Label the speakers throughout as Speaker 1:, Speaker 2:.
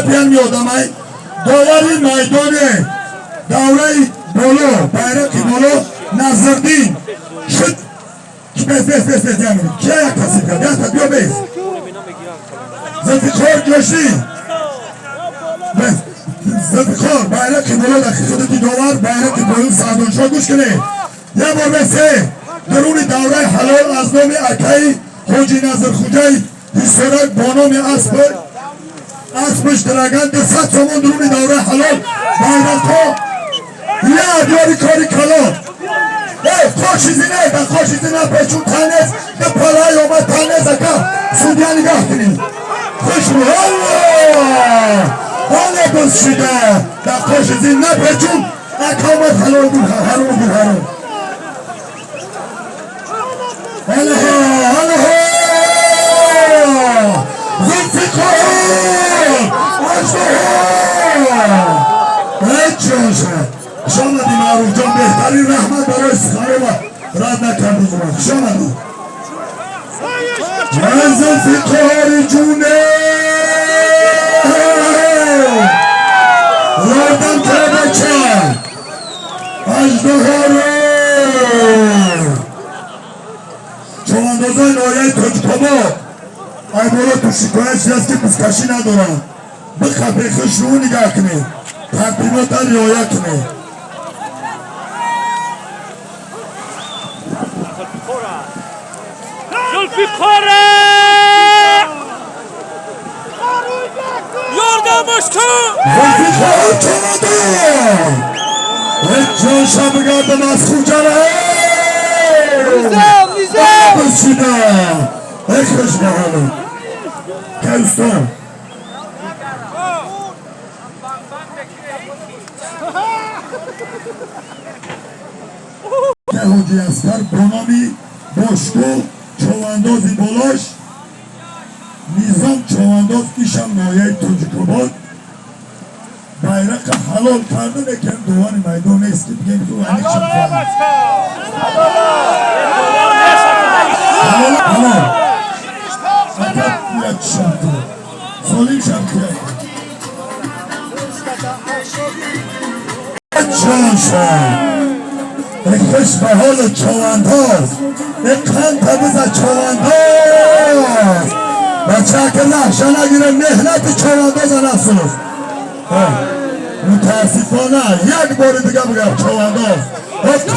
Speaker 1: Қапиян меодамай. Довари майдоне давраи боло, байрақи боло Назрдин шуд. Бес, бес, бес, бес, ямин. Кия як тасиб кард? Якта биё, бес. Зулфиқор ҷошӣ. Бес. Зулфиқор, байрақи боло дар хидмати довар, байрақи поён Саъдоншоҳ. Гӯш кунед. Як бор бесе. Даруни давраи ҳалол аз номи акаи Ҳоҷи Назрхуҷаи Ҳисорак бо номи асп, аспаш Драган, 200 сомон дуруни давраи ҳалол. Байрақҳо як ёри кори калон. Эй, қошизи не, да қошизи напечун, танез, да палай омад, танез, ака. Судья нигаҳ кунед. Хушру, Аллоҳ! Ҳоло боз шуда. Да қошизи напечун, ака омад, ҳалол буд, ҳаром буд, ҳаром. Аллоҳ, Аллоҳ! Зулфиқор! Аждаҳо! Эй ҷонша! Хуш омадӣ, Маъруфҷон, беҳтарин, раҳмат барои суханова рад накардӣ. Хуш омадӣ. Ман Зулфиқори ҷуне! Ёрдам ка, бача! Аждаҳоро! Човандозои ноҳияи Тоҷикобод, ай боло ту шикоят шудааст, ки бузкашӣ надоранд. Бихапе, хушрӯ нигаҳ кунед, тартибота риоя кунед.
Speaker 2: Зулфиқора! Ёрдамаш кун!
Speaker 1: Зулфиқор човандоз! Ҳеҷ ҷонша, бигардам аз Хуҷара!
Speaker 3: Низом, низом!
Speaker 1: Шуда! Эй, хуш ба ҳолат! Кайустон! Ҳоҷи Аскар бо номи бошгоҳ човандози болош Низом човандоз, ишам ноҳияи Тоҷикобод, байрақа ҳалол карда, лекин довари майдон нест, ки бигем, ки аниқ шад. Ҳалол, ҳалол. Ака, як шарти. Солим шарти. Ҷонша! Хуш ба ҳоли човандоз! Қанд табиза човандоз! Бача, ки лаҳша нагире, меҳнати човандоза насӯз. Мутаассифона, як бори дига бигам, човандоз.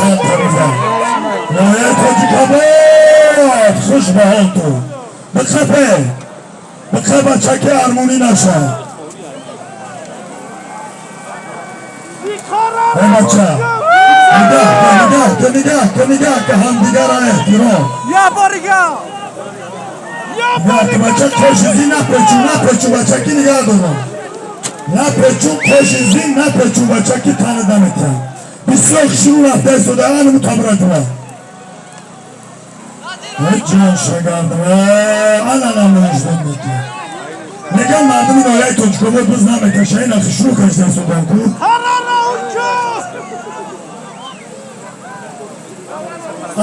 Speaker 1: Қанд табиза. Ноҳияи Тоҷикобод, хуш ба ҳол ту. Бихапе! Бихап, бача, ки армонӣ наша. Эй бача! Нигоҳ кун, нигоҳ кун, нигоҳ кун, нигоҳ кун, ҳамдигарро эҳтиром.
Speaker 3: Я борига!
Speaker 1: Нигоҳ кун, бача, қошизи напечу, напечу, бача, ки нигаҳ дорам. Напечу, қошизи напечу, бача, ки танат наметиҳам. Бисёр шурӯъ рафта истода, ана мутабраҷула. Эй ҷон шагардам, ана намоишдон мекунам. Меган мардуми ноҳияи Тоҷикобод биз намекаша, ина хушрӯ кашида истодан ку.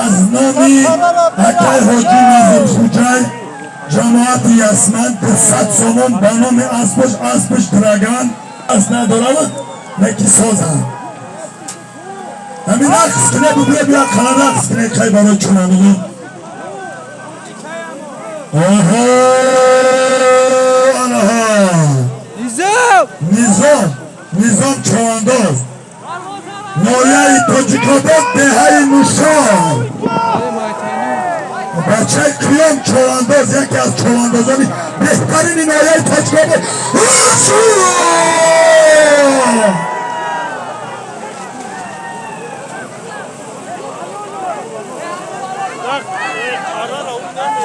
Speaker 1: Аз номи акай Ҳоҷи Назрхуҷай, ҷамоати Ясман, 200 сомон ба номи аспаш, аспаш Драган, ас надорад, леки созанд. Ҳамин рақс куне, бибия, бия, қала рақс куне, кай барои чунандозон. Оҳо, анаҳо!
Speaker 3: Низом!
Speaker 1: Низом, Низом човандоз. Ноҳияи Тоҷикобод, деҳаи Нушон. Бачаи Қиём човандоз, яке аз човандозони беҳтарини ноҳияи Тоҷикобод. Ушу!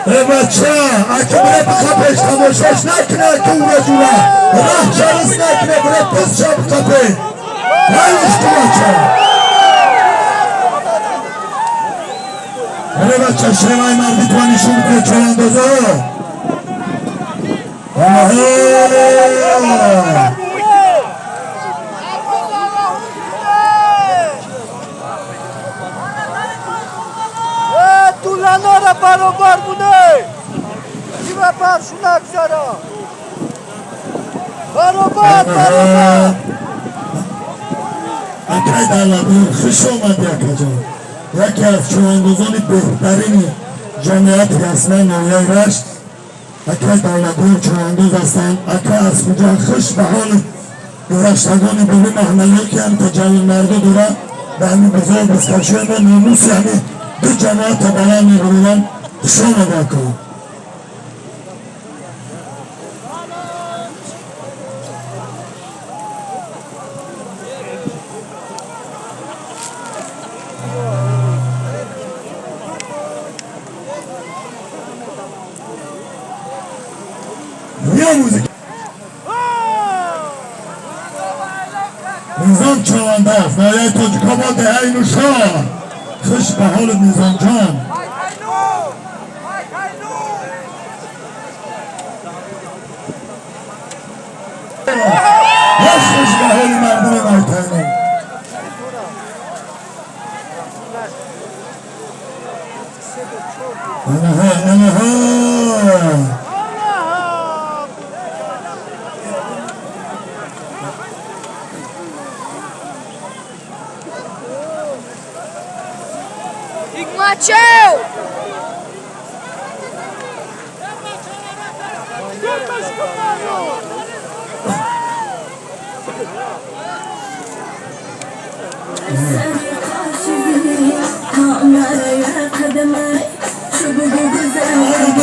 Speaker 1: Э бача, ака, бире бихапеш, тамошош накуна, ки ура ҷура. Раҳ чарис накуна, бире писша бихапе. Ҳайш ту, бача. Бире, бача, шеваи марди туа нишон бикуне, човандозо. Оҳо!
Speaker 3: Туланора баробар буне! Кива баршу нагзара! Баробар, баробар.
Speaker 1: Акай Давлатёр, хуш омадӣ, акаҷон. Яке аз чӯвандозони беҳтарини ҷамъияти ҳастанд ноҳияи Рашт. Акай Давлатёр чӯвандоз ҳастанд. Ака аз Хуҷанд, хуш ба ҳоли гузаштагони буби маҳмалиё, ки ҳам таҷаллимардо дора ба ҳамин бузург бузкашиён ва номуси ҳамин ду ҷамоата баланд мебурданд. Хуш омад, ака. Я музика. Низом Чавандоз, ноҳияи Тоҷикобод, деҳаи Нушор. Хуш ба ҳоли Низомҷон. Хуш ба ҳоли мардуми Майтайно. Анаҳа, анаҳа.
Speaker 4: Игмачев!
Speaker 1: Biz Анаҳа.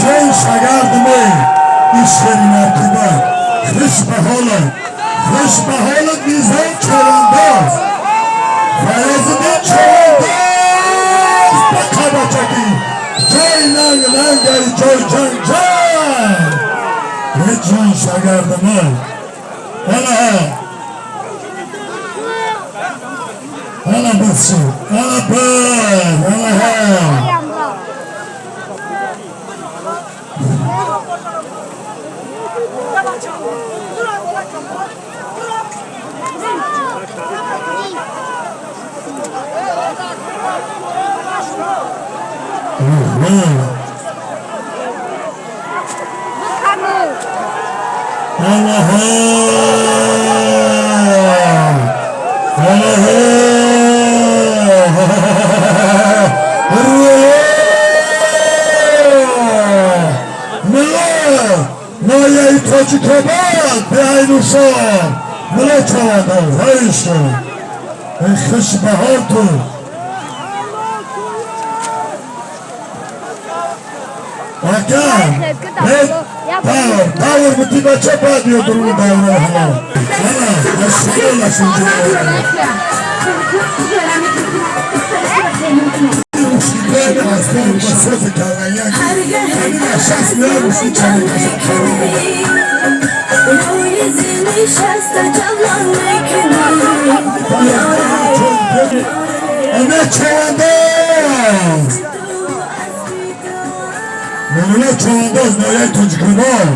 Speaker 1: Чен шагардме ишери мартиба. Хуш ба ҳолат, хуш ба ҳолат, Низом Чавандоз, Фаёзиддин Чавандоз, ба қабачакӣ ҷой нанг нангари, ҷой ҷанг ҷанг. Ҳеҷон шагардме. Ҳала, ҳала, бисши, ҳала, бір, ҳала. Allah Allah Мило ноҳияи Тоҷикобод, деҳаи Нушор, Мило Чавандоз. Ҳайшо, хуш ба ҳол ту. Ака, давр, давр бути, бача, баъд биё дуруни давраи ҳалол. Ана, ашшалаш инҷо. Аз ба сози калғаяк ҳамин шахс меарӯши чанд. Ана Чавандоз, Нурулло Чавандоз, ноҳияи Тоҷикобод.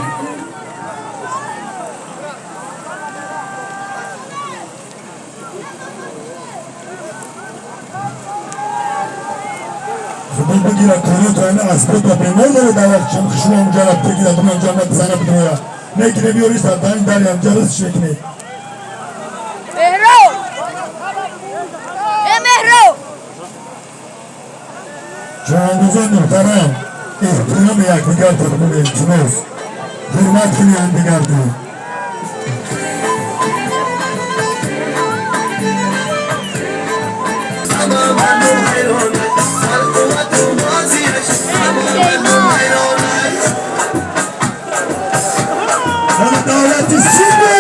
Speaker 1: Худо бигира корото, ами асбоб ба бемор дاره дар вақт чам хушро онҷа рафт бигирад, онҷа бизана бидроя мегире, биёриш дар дани дари ҳамҷа ризш мекунӣ.
Speaker 4: Меҳро! Э, Меҳро!
Speaker 1: Чавандозони муҳтарам, эҳтироми якдигар тақдим, илтимос, ҳурмат кунӣ ҳамдигарто. Ҳама давлати сиба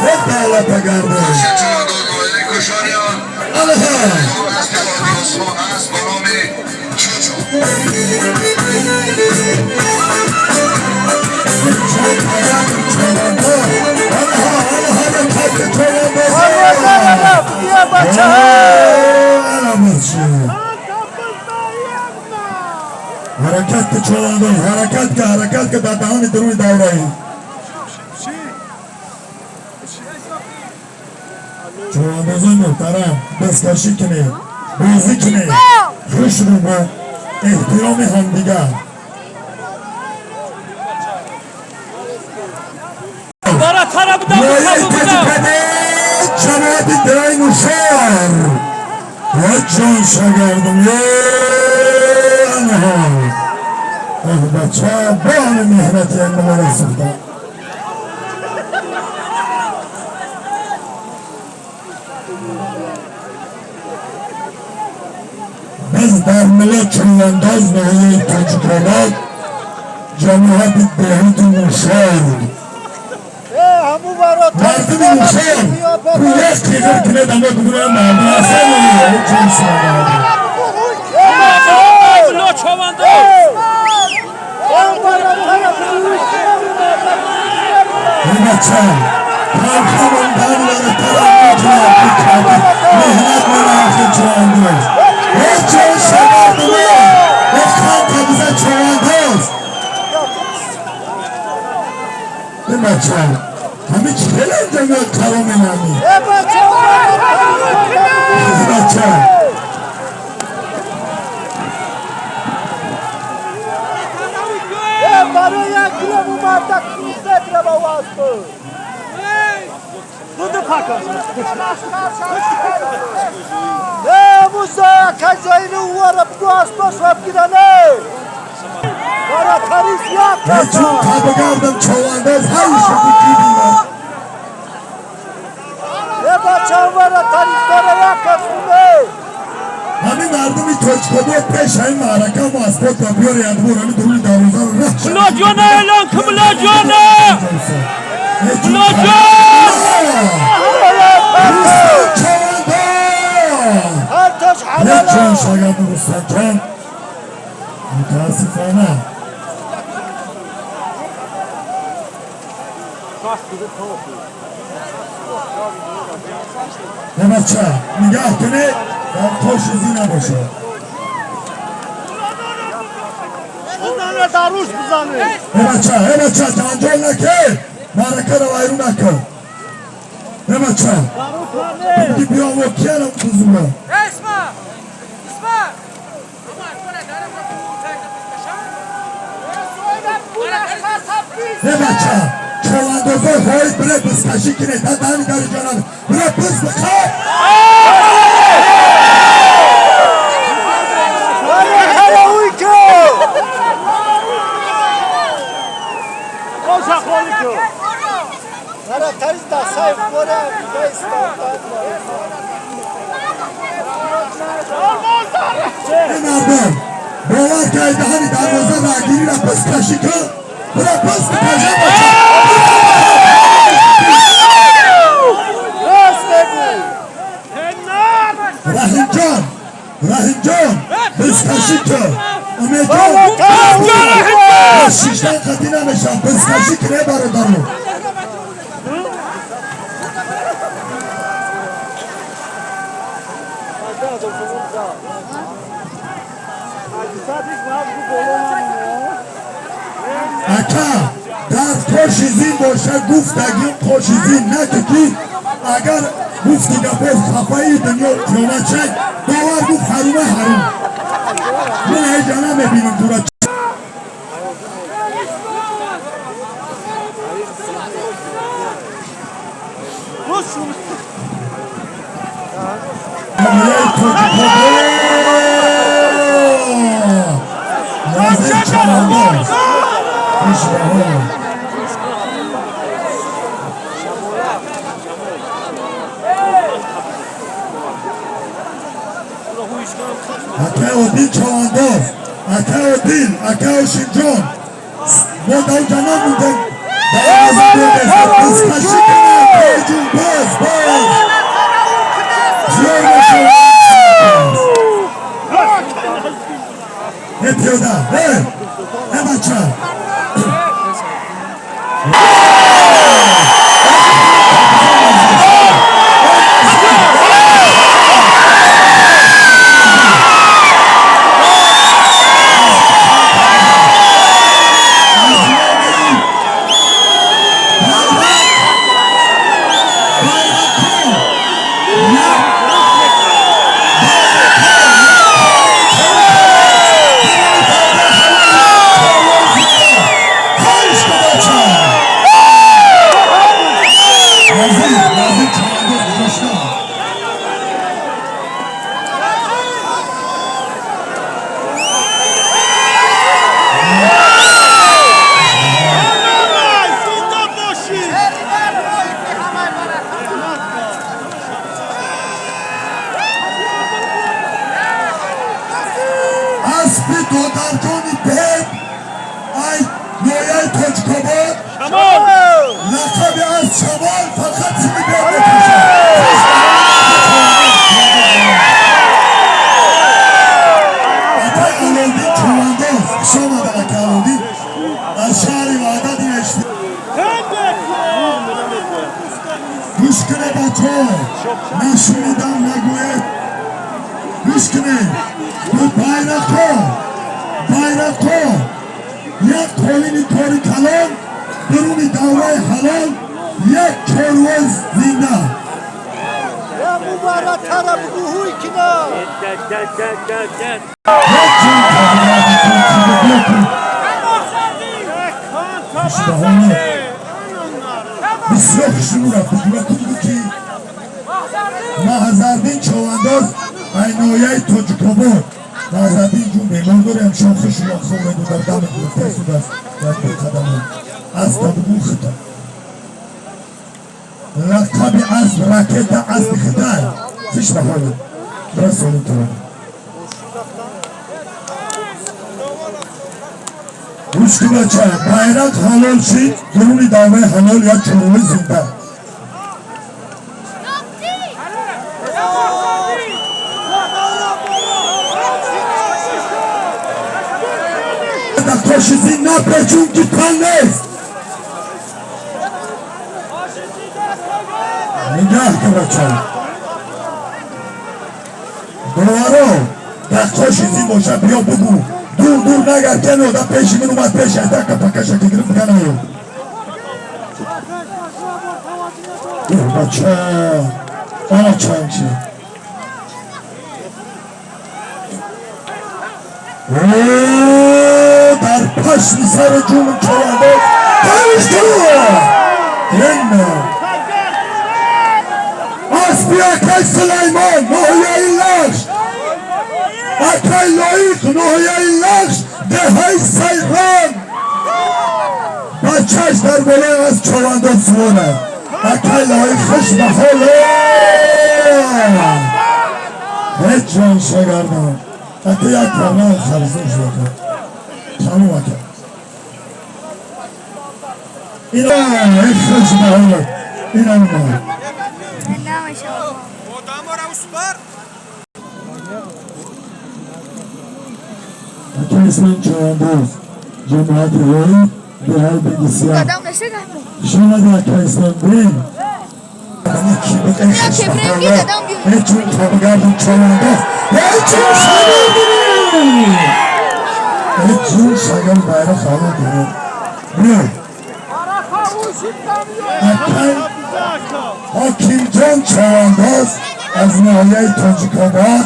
Speaker 1: ва давлата гардон. Аллаҳ.
Speaker 3: Баробар, бия, бачаҳо.
Speaker 1: Ҳаракат ки, чавандоз, ҳаракат ки, ҳаракат ки дар даҳони дуруни давраӣ. Чӯвандозои муҳтарам, дасткашӣ кунед, бозӣ кунед, хушрӯ, бо эҳтироми ҳамдигар.
Speaker 2: Баратара будам,
Speaker 1: ноҳияи
Speaker 2: буда.
Speaker 1: Тоҷикобод, ҷамоати деҳаи Нушор ва ҷон шагардам ёнҳо. Оҳ, бача, бо ҳама меҳнати як мала сӯхта. Biz дар миллат чӯвандоз, ноҳияи Тоҷикобод, ҷамоати деҳоти Нушор. Мардуми Нушор як қиғир кунед, аммо бигӯям, мардум ҳасан ҷон шагардам.
Speaker 2: Мулло чӯвандоз.
Speaker 1: Эй бача, талхамондан варатара меҳнат менахи чӯвандоз. Эй ҷон шагардумо, эй хан, чӯвандоз. Эй бача, ҳами хеле ҷамоат қаро менами. Эй бача.
Speaker 3: Барои як кило мардак 500 рава васту. Буду пака. Э, муза казайну вара буду аспаш вабгиране. Баратарис як
Speaker 1: Эй чун
Speaker 3: каса.
Speaker 1: табагардам чӯвандоз ҳай шуди кибина.
Speaker 3: Э бача, варатарис дора як касуне.
Speaker 1: Ҳамин мардуми Тоҷикобод пеш ҳамин маърака мо асбоб ва биёр ядбор ҳамин дуруни дарвозаро раҳ.
Speaker 2: Мулло ҷона, эълон кун, мулло ҷона. Мулло ҷон!
Speaker 1: Чӯвандоз!
Speaker 3: Ҳарташ
Speaker 1: Як
Speaker 3: ҳалала.
Speaker 1: ҷон шагард Рустамҷон, мутаассифона. Е бача, нигаҳ кунед, дар қошизӣ набошад.
Speaker 3: Бизане, даруш бизане.
Speaker 1: Е бача, е бача, ҷанҷол накун, маъракаро вайрон накун. Е бача, ки биёво киянам бузура.
Speaker 5: Esma! Esma!
Speaker 1: Е бача, чӯвандозои хоҳид, бире бизкашӣ кунед, та дани дари ҷонаб бире биз биқаб.
Speaker 3: Баратара уйко. Қоша холико. Баратарис да сайф бора бистан.
Speaker 1: Ин мардум бовар кард, даҳани дарвоза раҳгириро бизкашӣ кун, бире биз бикаша, бача.
Speaker 3: Рост мегӯй.
Speaker 1: Раҳимҷон, Раҳимҷон, бизкашӣ кун, Умедҷон.
Speaker 3: Баратара уйко.
Speaker 1: Шиштан қатӣ намешавад, бизкашӣ куне, бародаро. Ака, дар қоши зин боша, гуфтагим қоши зин наки, ки агар гуфти гапо хафаи дунё қиёмат шад, бовар гуфт, ҳарума ҳарум. Ман ҳеҷа намебинам тура. Ноҳияи Тоҷикобод, назир чавандоз хушбаҳо. Акай Одил чавандоз, акай Одил, акай Ошинҷон, мо дар намондем. Бизкашӣ кунед, акайҷун, боз боз зиёр мешавад. Е пиёда, е е бача. Додарҷони Беб ай нояи Тоҷикобод.
Speaker 2: Шамол!
Speaker 1: Лақаби аз Шамол, фақат тими Беб мекашад. Акай Аловдин Чувандоз, хуш омадам, ака Аловдин, аз шаҳри Ваҳдат инашти. Гӯш кунед, бачаҳо, нашунидам нагӯед. Гӯш кунед, бу байрақҳо, байрақҳо, як қолини кори калон, дуруни давраи ҳалол, як чорвои зинда.
Speaker 3: Я мубаратара бугуҳуй кина.
Speaker 2: Дед.
Speaker 1: Як ҷон табиат. Баҳона бисёр хушрӯ рафт. Бугӯ ки Маҳзардин Човандоз ай ноҳияи Тоҷикобод. Маҳзардин ҷун, меҳмон дорем, шом хушро хӯреду дар дами гирифтаистудааст. Як ду қадамо аста бугӯ, хита лақаби асб ракета, асби хитай. Хуш ба ҳолат, расоним тавон. Гӯш кун, бача, байрақ ҳалол шид, дуруни давраи ҳалол, як чорвои зинда. Дар кошизи напечун, ки тан нест. Нигаҳ кун, бача, доваро дар кошизи боша, биё бугӯ, дур дур нагар, кен одам пеши мин омад, пеши айдака пакаша ки гирифт канаю. Бача, ана чанг шид. Дар пашми сари ҷуну чорандоз тавишту ин аспи акай Сулаймон, ноҳияи Лахш, акай Лоиқ, ноҳияи Лахш, деҳаи Сайрон. Бачаш дар болои аз чорандоз сувонад. Акай Лоиқ, хуш ба ҳоле. Ҳеҷ ҷон шагардон, ака, як парна харзун шуда. Тамом, ака. Ина хуш ба ҳолат, инам ма.
Speaker 4: Не, машаллоҳ.
Speaker 5: Одамора успар.
Speaker 1: Ака Ислом Чавандоз, ҷамоати Воид, деҳаи Бегисия.
Speaker 4: Қадам несе кахмо.
Speaker 1: Шумоди, ака Ислом, бин. Ҳечун қобигардон чавандоз, ҳечун шагардон, ҳечун шагар, байрақ ҳалол дорад. Биё, акай Ҳокимҷон Чавандоз аз ноҳияи Тоҷикобод,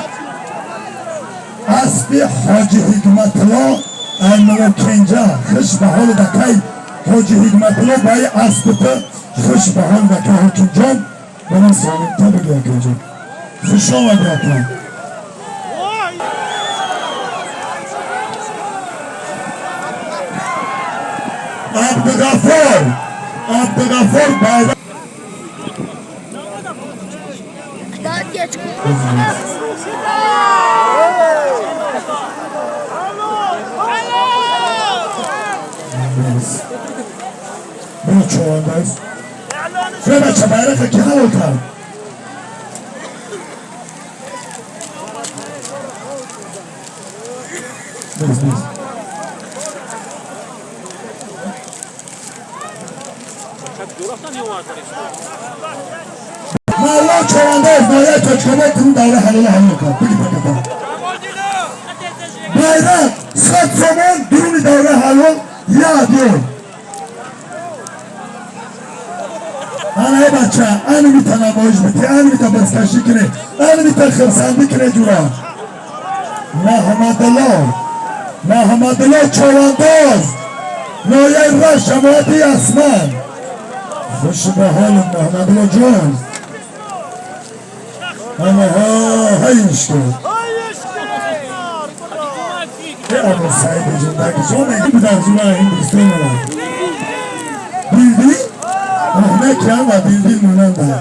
Speaker 1: аспи Ҳоҷи Ҳикматулло Аймулокенҷа. Хуш ба ҳоли дакай Ҳоҷи Ҳикматулло, баи аспита. Хуш ба ҳоли дакай Ҳокимҷон, ба ман солимта буги. Акаҷон, хуш омади, ака. Абдуғафор, Абдуғафор байра.
Speaker 4: Дад геч.
Speaker 1: Биё, човандоз, биё, бача, байрақа ки ҳалол кард. Биз, биз.
Speaker 2: Дурафтан ёвардар.
Speaker 1: Мавло Човандоз, ноҳияи Тоҷикобод, кун давра ҳалола ҳалол кард. Биги паката. Байрақ 100 сомон, дуруни давра ҳалол, як ё. Ана е бача, ани мита намоиш бити, ани мита базкашӣ кунӣ, ани мита хирсандӣ кунӣ ҷура. Маҳмадулло, Маҳмадулло Човандоз, ноҳияи Рашт, ҷамоати Ясман. Хуш ба ҳоли Маҳмадулло ҷон. Анаҳо ҳайишку. Абу Саид ҷундаки шо меги будар ҷура Ҳиндустон омад. Билдӣ? Оҳна киам ва билдил монанда.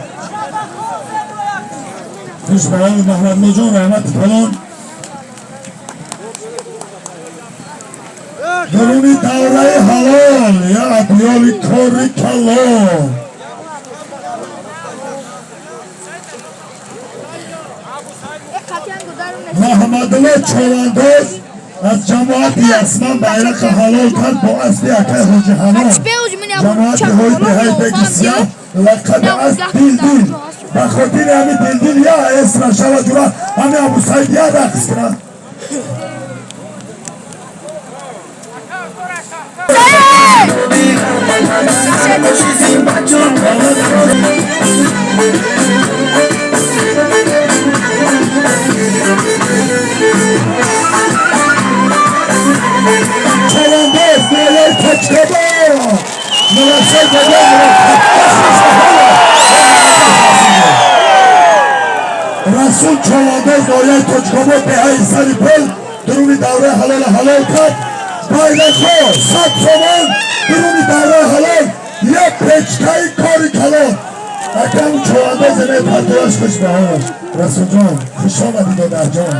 Speaker 1: Хуш ба ҳоли Маҳмадулло ҷон, раҳмати калон. Даруни давраи ҳалол я адёли кори калон. Маҳмадулло Човандоз аз ҷамоати Ясман байрақа ҳалол кард бо аспи акай Ҳоҷи Ҳамон. Ҷамоати ҳои деҳаи Беги Сияҳ, лақаби асп Дилдил. Ба хотири ҳами Дилдил я эсра шава, ҷура, ҳами Абусаид я рақс кунад. Чавандоз, ноҳияи Тоҷикобод, мулассай бобо. Расул Чавандоз, ноҳияи Тоҷикобод, деҳаи Сари Пул, дуруни давраи ҳалола ҳалол кард. Байрақҳо 100 сомон, дуруни давраи ҳалол як печкаи кори калон. Акам Чавандоз мепартояш. Хуш ба ҳолаш, Расулҷон, хуш омадӣ, додарҷон.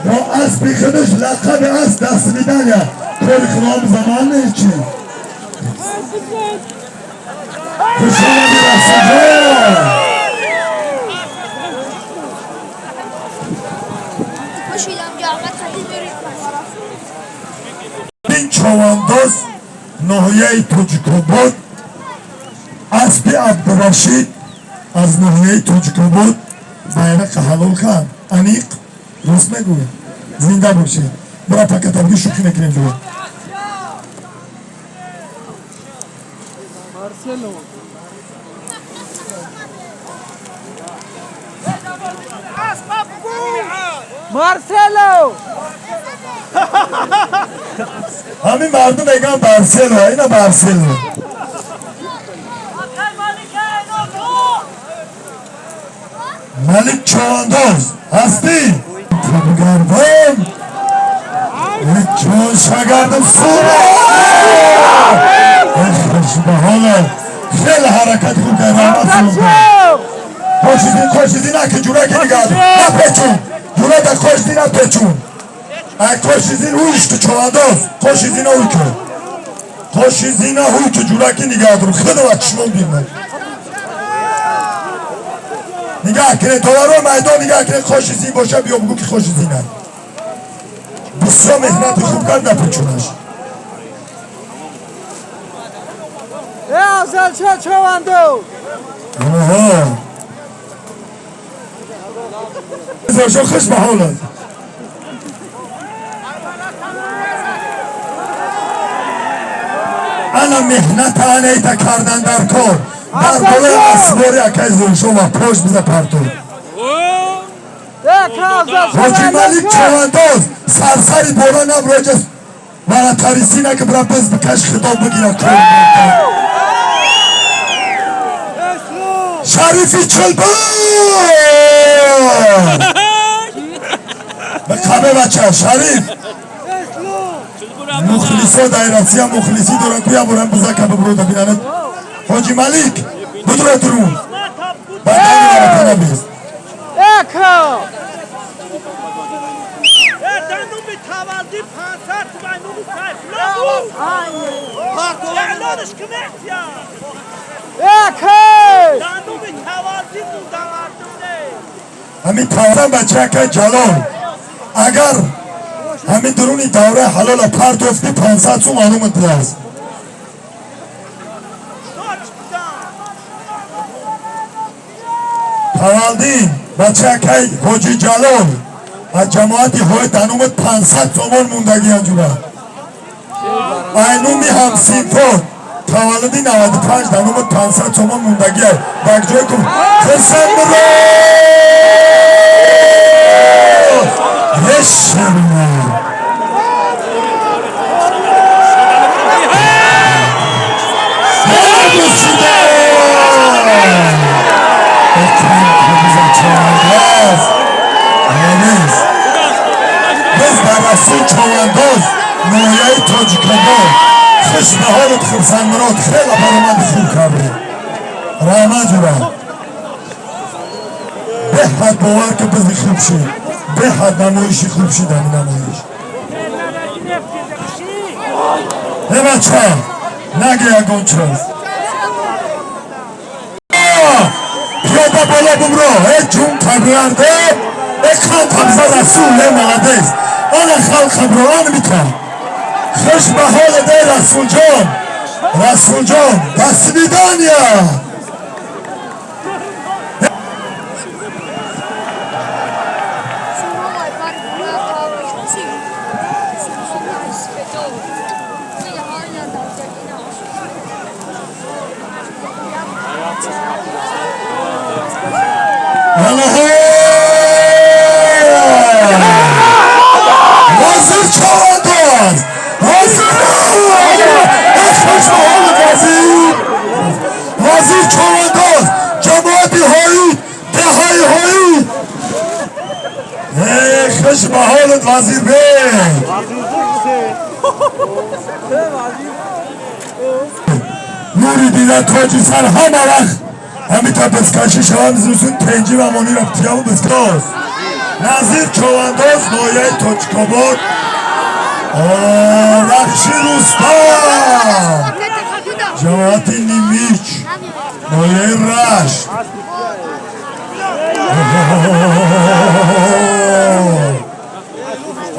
Speaker 1: Бо аспи худаш, лақаби асп Дастмидания. Кори худом замон чи. Хуш омадӣ, Расулҷон.
Speaker 4: Пошидам ҷо, хати мюрид.
Speaker 1: Ин Човандоз, ноҳияи Тоҷикобод, аспи Абдурашид аз ноҳияи Тоҷикобод байрақа ҳалол кард. Аниқ рост мегӯед, зинда бошед. Бира пакатабги, шӯхӣ мекунем, ҷо.
Speaker 3: Марсело. Марсело!
Speaker 1: Ҳамин мардум мегӯянд Барсело, ина Барсело. Малик Човандоз ҳастӣ, табгардон ҷон шагардам сура. Ба ҳоло хеле ҳаракати хуб кард, раҳмат. Қошизин, қошизин аки ҷураки нигаҳ напечун, ҷурада қошизин напечун. Ай қошизин ҳуйшту Човандоз, қошизина ҳуй ку, қошизина ҳуй ку, ҷураки нигаҳ дору худова чишмон бинад. Нигаҳ кунед, доварои майдон, нигаҳ кунед. Қошизин боша, биё бугӯ ки қошизина. Бисёр меҳнати хуб кард, напечунаш.
Speaker 3: Э, Афзалшо Човандоз!
Speaker 1: Оҳо, хуш ба ҳолат. Ана меҳната анайта кардан дар кор дар болои асбори акай Зуршо ва пош биза парту. Ҳоҷи Малик Човандоз, сарсари боло наброҷа варатарисина ки бира биз бикаш, хитоб бигира. Кор Шарифи Чилбур ба қабе, бача Шариф. Мухлисо дар Россия мухлисӣ доранд, куя борам бизака биброда бинанад. Ҳоҷи Малик, будро турун ба ватана бист.
Speaker 3: Эка!
Speaker 2: Дандуми тавалди 500 туман эълонаш кунед.
Speaker 3: Эка!
Speaker 2: Дандуми тавалди буда.
Speaker 1: Ҳамин тавран, бачака Ҷалол, агар ҳамин дуруни давраи ҳалола партофти, 500 сум анумат аст. Тавалдин, бачакай Ҳоҷи Ҷалол аз ҷамоати ҳои данумат 500 сомон мондагиан, ҷура, айнуми ҳамсинфот, таваллуди 95, данумат 500 сомон мондагия. Дар ҷое ку хисамро ешерма. Biz дар Расул Човандоз, ноҳияи Тоҷикобод. Хуш ба ҳолат, Хурсандмурод, хеле баромади хуб кардед, раҳмат, ҷура. Беҳад бовар ки бизи хуб шуд, беҳад намоиши хуб шуд ҳамин намоиш. Э, бача, наге ягон чиз. Пиёда боло бубро. Э, ҷун кабрарде. Э, қалқабза, Расул, э, молодец. Ана халқабро, ан бита. Хуш ба ҳолат, э, Расулҷон. Расулҷон, до свидания. Аллоҳо! Вазир чавандоз! Вазир! Хуш ба ҳолат, вазир! Вазир чавандоз! Ҷамоати ҳоид! Деҳаи ҳоид! Э, хуш ба ҳолат, вазирбек! Нури дида, тоҷи сар, ҳама вақт ҳамита бизкашӣ шавам, зусун тенҷи ва монира птияву бизкоз. Назир Човандоз, ноҳияи Тоҷикобод, Рахши Рустам, ҷамоати Нимич, ноҳияи Рашт.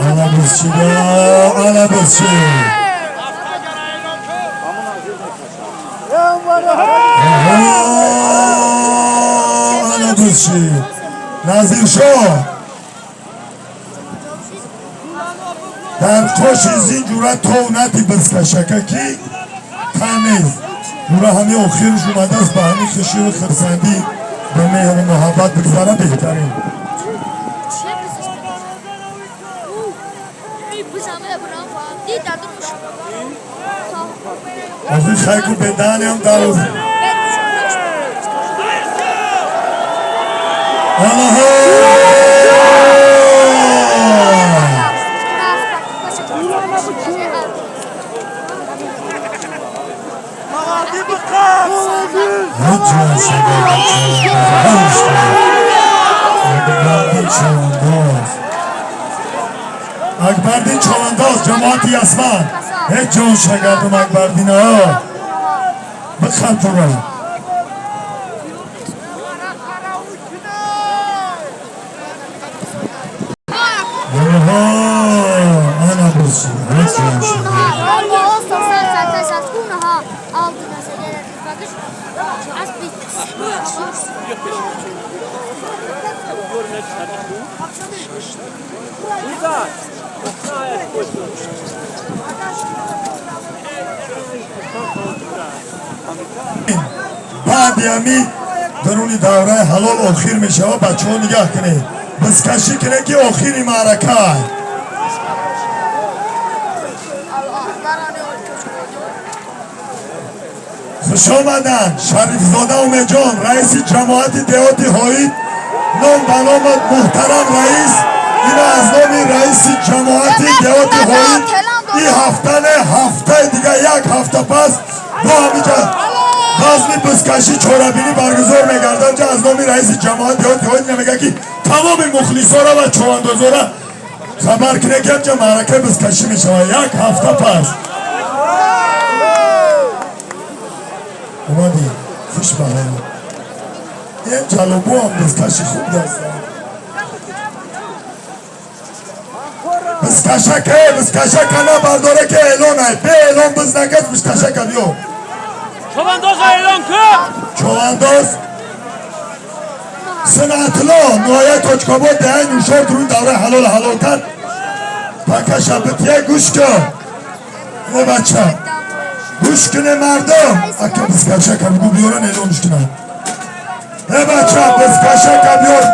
Speaker 1: Ана бизчида, ана бизчи. Ана бизчи. Назиршоҳ дар қоши зин ҷура тов нати бизкашака, ки тан нест. Ҷура ҳами охирш омадааст, ба ҳами хушиву хурсандӣ, ба меҳру муҳаббат бигзара, беҳтарин. Охир хайку беданиам дароз. Аллоҳо! Акбардин Чавандоз, ҷамоати Ясман. Ҳеҷ ҷон шагардум, Акбардинаҳо. Бихаб, ҷура. Ана бузчи. Ҳеҷ ҷон шагардум. Баъди ҳами даруни давраи ҳалол охир мешавад, бачаҳо, нигаҳ кунед, бизкашӣ кунед, ки охири маърака. Хуш омаданд Шарифзода Умедҷон, раиси ҷамоати деҳоти Ҳоид. Ном ба номат, муҳтарам раис. Ина аз номи раиси ҷамоати деҳоти Ҳоид, ин ҳафта не, ҳафтаи дига, як ҳафта пас бо ҳамиҷа базми бизкашӣ чорабинӣ баргузор мегардад. Ҷа аз номи раиси ҷамоат деҳоти Ҳоид мегӯяд, ки тамоми мухлисора ва човандозора хабар кунед, ки ҳамҷа маъракаи бизкашӣ мешавад як ҳафта пас. Омадӣ, хуш ба ҳолат. Ин ҷалобуам бизкаши хуб даста. Бизкашаке, бизкашака набардоре, ки эълон ай. Бе эълон биз накас, бизкашака биё.
Speaker 2: Човандоза эълон кун.
Speaker 1: Човандоз Санатло, ноҳияи Тоҷикобод, деҳаи Нушор, дуруни давраи ҳалол ҳалол кард. Пакаша бития, гӯш кун. Не, бача. Гӯш куне, мардум. Ака, бизкашака бигӯ биёран, эълонш кунам. Э, бача, бизкашака биёр.